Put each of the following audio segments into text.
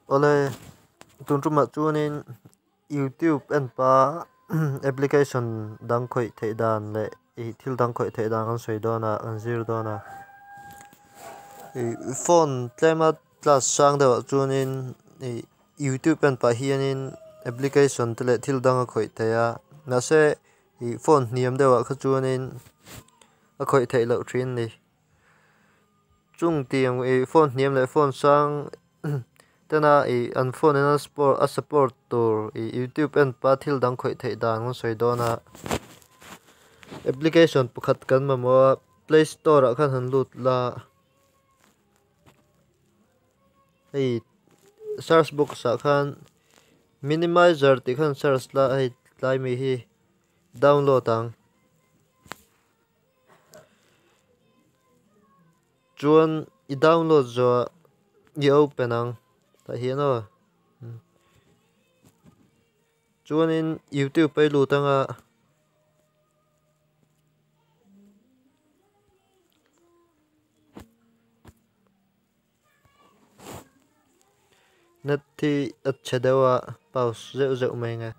Awle, tun tumah chuanin YouTube en pah application dang khawih theih dan leh ih thil dang khawih theih dan kan sawi dawn a, kan zir dawn a. Ih phone tlema class sang deuhah chuanin ih YouTube en pah hianin application te leh thil dang a khawih theih a, mahse ih phone hniam deuhah kha chuanin a khawih theih loh thin a ni. Chung tiang ih phone hniam leh phone sang tena ih an phone in a sport a support tur ih youtube en pah thil dang khawih theih dan kan sawi dawn a application pakhat kan mamawh a play store ah khan han lut la hei search box ah khan minimizer tih khan search la hei tlai mi hi download ang. Chuan i download zawh i open ang tah hian aw chuanin youtube a i lut anga net hi a chhe deuh a pause zeuh zeuh mai ang e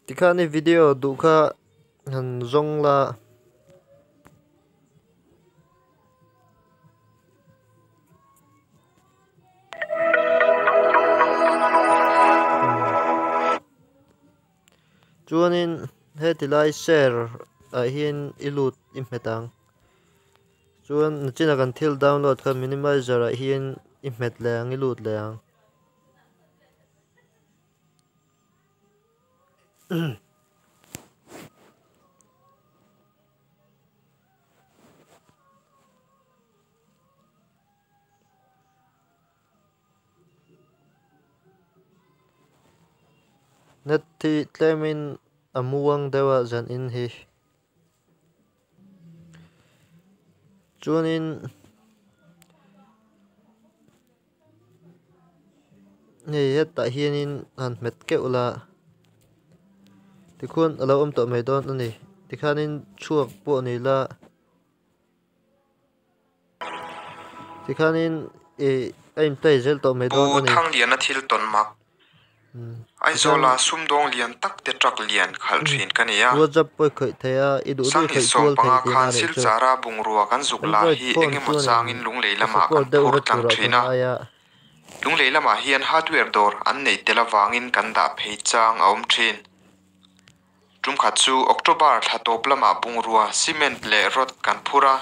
tikhan i video duh kha han zawng la. Chuanin heti lai share ah hian i lut i hmet ang chuan nachina kan thil download kha minimizer ah hian i hmet leh ang i lut leh ang. Net hi tlemin a muang deuh a zan in hi. Chuanin hei hetah hianin han hmet keuh la tikhuan a lo awm tawh mai dawn a ni tikhanin chhuak pawh ni la tikhanin ih a in play zel tawh mai Pu dawn a ni. Thangliana thil tawn mak. Aizawla sumdawng lian tak te truck lian khalh thin ka ni a. WhatsApp pawh i khawih thei a, i duh duh i Sanghnih khawih sawm kual thei panga tihna khan a nih chu. Silchara bungrua kan zuk lar Android hi phone engemaw chuanin changin Lunglei a lamah support kan deuh phur vek tlang turah thin ka a. ngai a. Lunglei lamah hian hardware dawr an neih tel avangin kan dah phei chang a awm thin. Tumkhat chu October thla tawp lamah bungrua cement leh rod kan phur a,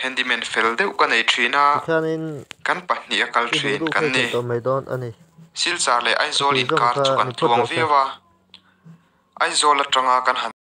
handyman fel deuh ka nei thin a, Tikhanin kan pahnih a kal i duh thin duh kan khawih ni. theih tawh mai dawn a ni. Silchar leh Ka Aizawl tih zawng inkar kha chu kan ni phawt tluang rawh se. viau a, Aizawl atanga kan han.